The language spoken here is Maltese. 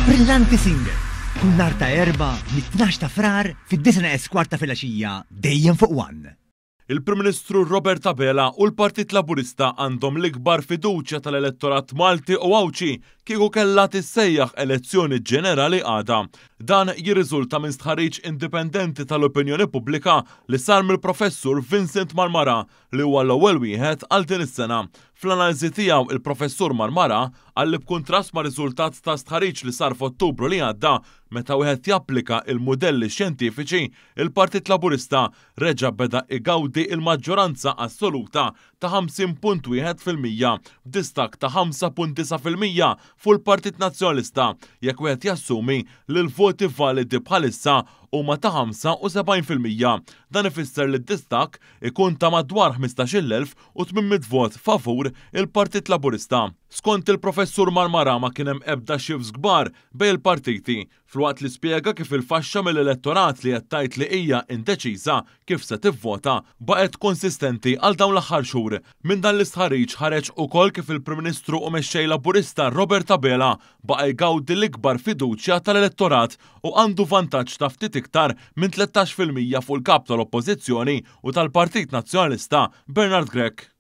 Brillanti Singers, kull nhar ta' Erbgħa mit-tnax ta' Frar fid-disgħa neqes kwart ta' filgħaxija dejjem fuq One. Il-Prim Ministru Robert Abela u l-Partit Laburista għandhom l-ikbar fiduċja tal-elettorat Malti u Għawdxi kieku kellha tissejjaħ elezzjoni ġenerali għada. Dan jirriżulta minn stħarriġ indipendenti tal-opinjoni pubblika li sar mill-Professur Vincent Marmara li huwa l-ewwel wieħed għal din is-sena. Fl-analiżi tiegħu, il-Professur Marmara qal li b'kuntrast mar-riżultat ta' stħarriġ li sar f'Ottubru li għadda, meta wieħed japplika il-mudelli xjentifiċi, il-Partit Laburista reġa' beda igawdi il-maġġoranza assoluta ta' 50.1% b'distakk ta' 5.9% fuq il-Partit Nazzjonalista jekk wieħed jassumi li l-voti validi bħalissa huma ta' 75%. Dan ifisser li d-distakk ikun ta' madwar 15,800 vot favur il-Partit Laburista. Skont il-Professur Marmara ma kien hemm ebda shifts kbar bejn il-partiti Filwaqt li spjega kif il-faxxa mill-elettorat li qed tgħid li hija indeċiża kif se tivvota baqgħet konsistenti għal dawn l-aħħar xhur. Minn dan l-istħarriġ ħareġ ukoll kif il-Prim Ministru u Mexxej Laburista Robert Abela baqa' jgawdi l-ikbar fiduċja tal-elettorat u għandu vantaġġ ta' ftit iktar minn 13% fuq il-Kap tal-Oppożizzjoni u tal-Partit Nazzjonalista Bernard Grech.